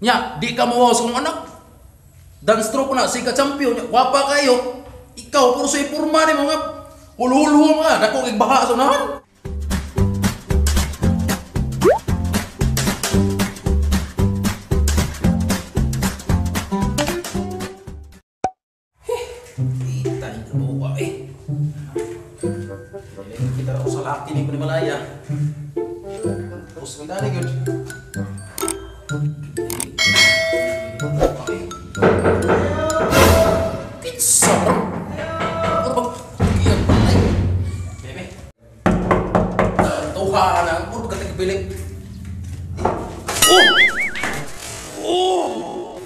Nya, di ka mawaw sa kong anak. Dance troupe na, sikat champion, nya, gwapa kayo. Ikaw, puro sa ipurma ni mga hulhulho mga, dako kay baha sa unahan. Kita ni trabaho eh. Kita ako sa laki ni Malaya. Terus kita ni good. Kinsa bro? Bebe. Tuha na, puro katigbilik. Oh! Oh!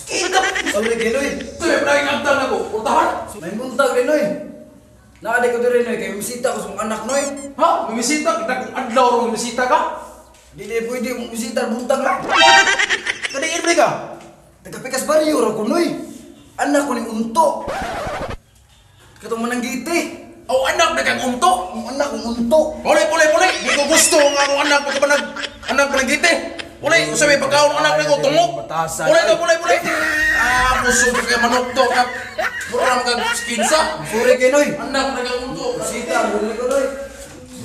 Kita! Sorry, Ginoy. Sabi, palaging agdan ako. Purtahan? May buntag, Ginoy. Naaday ko diri, Noy. Kay misita ko sa mong anak, Noy. Ha? May misita? Kita kong adlaw ro may misita ka? Di di pwede mong misita, buntag na. Kadiin ba ka? Tagapikas baryo ra ko, Noy. Anak ko ni Unto. Katong mananggiti. Oh, anak na kang unto? Ang anak kong unto. Puli, puli, puli! Di ko gusto ang akong anak pagkapanag anak mananggiti. Puli, usa may pagkaon anak nako tungok. Puli to, puli, puli. Ah, busog kay manok to. Mura man kag skinsa. Sorry kay Noy. Anak na kang unto. Bisita, muli ko, Noy.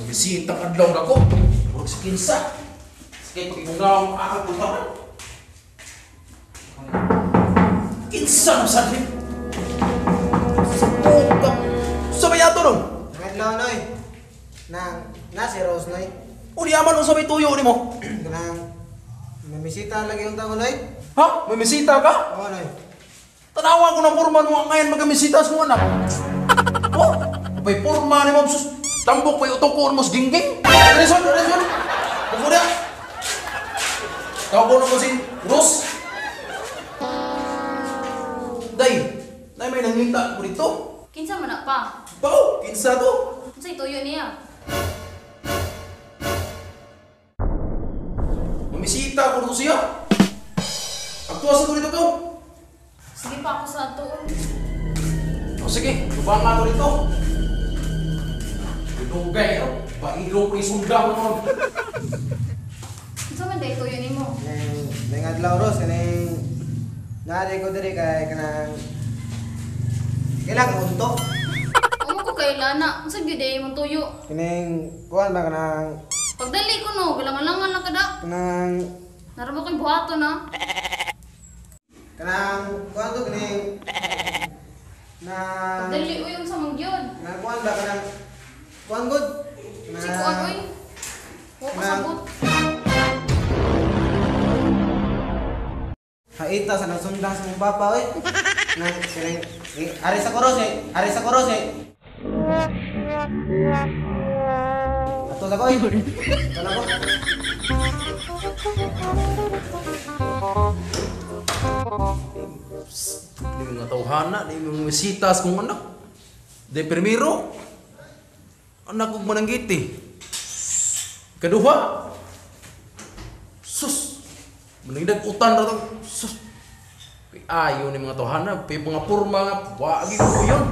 Bisita adlaw nako. Murag skinsa. Sige pagibungaw ang akong puntahan. Kinsa na sa ni? Sa sa may ato ron? Ngadlaw, Noy. Nang, na si Rose, Noy. O di aman unsa may tuyo nimo? Kanang, may misita lagi yung tao, Noy. Ha? May misita ka? Oo, Noy. Tanawa ko ng porma mo ang ngayon magamisita sa mong anak. Oh, may porma ni mo sus. Tambok pa'y utukon mo sa gingging. Reson, reson. Buko na. Tawag ko si Rose. Day, nay may nangita ko dito. Kinsa man na pa? Bao, kinsa to? Unsay tuyo niya? Mamisita ko dito siya. Agtuwa sa ko dito ko. Sige pa ako sa ato. O sige, lubang nga to dito. Dugay, no? Pailo pa isunda ko. Kinsa man day tuyo nimo? May ngadlaw, Rose. Kanang, naaday ko diri kay kanang, kailangan unto. Amo ko kay Lana. Unsa gyud day imong tuyo? Kining kuan ba kanang Pagdali ko no, galangan-langan lang kada. Kanang Naramo ko'y buhaton na. Kanang kuan to kining na Pagdali uy unsa man gyud? Kanang kuan ba kanang kuan gud? Si kuan uy. Wa ko sabot. Haita sa nasundang sa mong papa uy. Nang kining ari sa koros eh, ari sa koros eh. Ato sa koy. Tala ko. Di mga tawhana, di mga misitas kong anak. Di permiro. Anak kong mananggiti. Kaduha. Sus. Mananggidag utan ra tong. Sus. Ayo ni mga tawhana, pay mga purma nga wagi ko yun.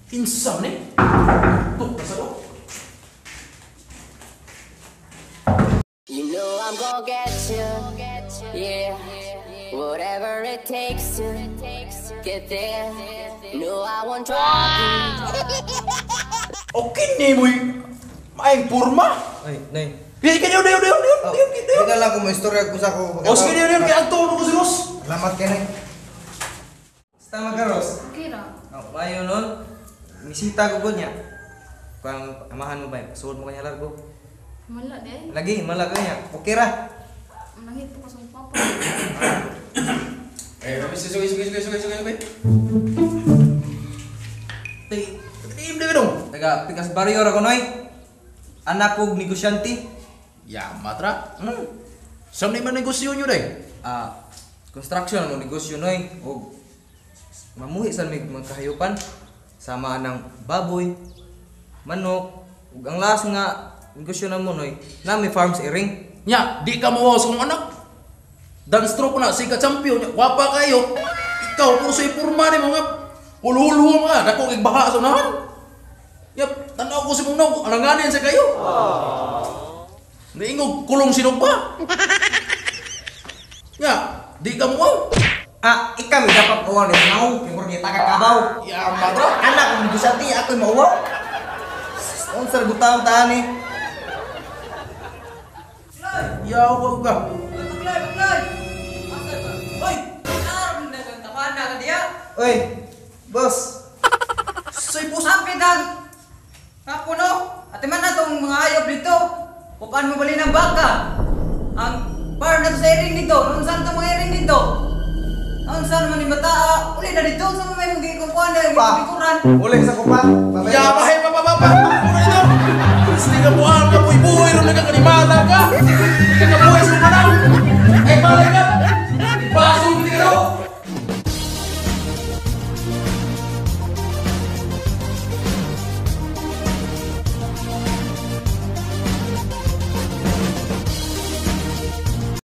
Kinsa ni? Tuk sa ko. You know I'm gonna get you, yeah. Whatever it takes to get there. No, I won't drop you. Okay ni mo maayong purma. Ay, Nay. Kaya kaya dayo dayo dayo dayo dayo. Ikaw lang kung may istorya ko sa ko. O sige dayo dayo kay adto ko si Ros. Salamat kay Nay. Basta magka, Ros. Okay ra. Oh, mayo nun. Misita ko niya. Kung amahan mo ba yun? Suod mo kanya largo. Mala day. Lagi, mala kanya. Okay ra. Nangit ko sa papa. Eh, sige sige sige sige sige sige. Tay, tim dayo dong. Taga Pikas Barrio ra ko, Noy. Anak kog negosyante. Ya, matra. Sa man negosyo nyo day? Ah, construction ang negosyo, Noy. Og mamuhi sa mig mga kahayupan sama ng baboy, manok, ug ang last nga negosyo namo, Noy, nami farms iring. Nya, di ka mawaw sa kong anak. Dance troupe na, sikat champion, nya, gwapa kayo. Ikaw, puro sa ipurma ni mga hulhulho mga, dako kay baha sa unahan. Yap, tanaw ko si mong naw, alanganin sa kayo. Naingog, kulong sinog pa. Nya, Di ka mo. Ah, ikaw may dapat uwaw ni Naw, kay murag gitaka kabaw. Ya madra. Anak kong negosyante, ako'y mauwaw. Unsa ra gutaon ta ani? Yaw ka ka. Baklay, baklay. Asa ba? Hoy, naroon na kang tawana ka diya. Oy, boss. Say boss. Sabi ng kapo no, ate man na tong mga hayop dito. Kupaan mo bali ng baka. Ang bar na to sa iring dito. Noon saan itong mga iring dito? Noon saan man ni bata? Uli na dito. Saan may mga gikukuhan na Pa. gikukuran? Uli sa kupa. Babay. Ya bahay pa pa pa pa. Ano ito? Hindi ka buwan ka buhay-buhay ron ka kanimala ka. Hindi ka buhay sa manaw.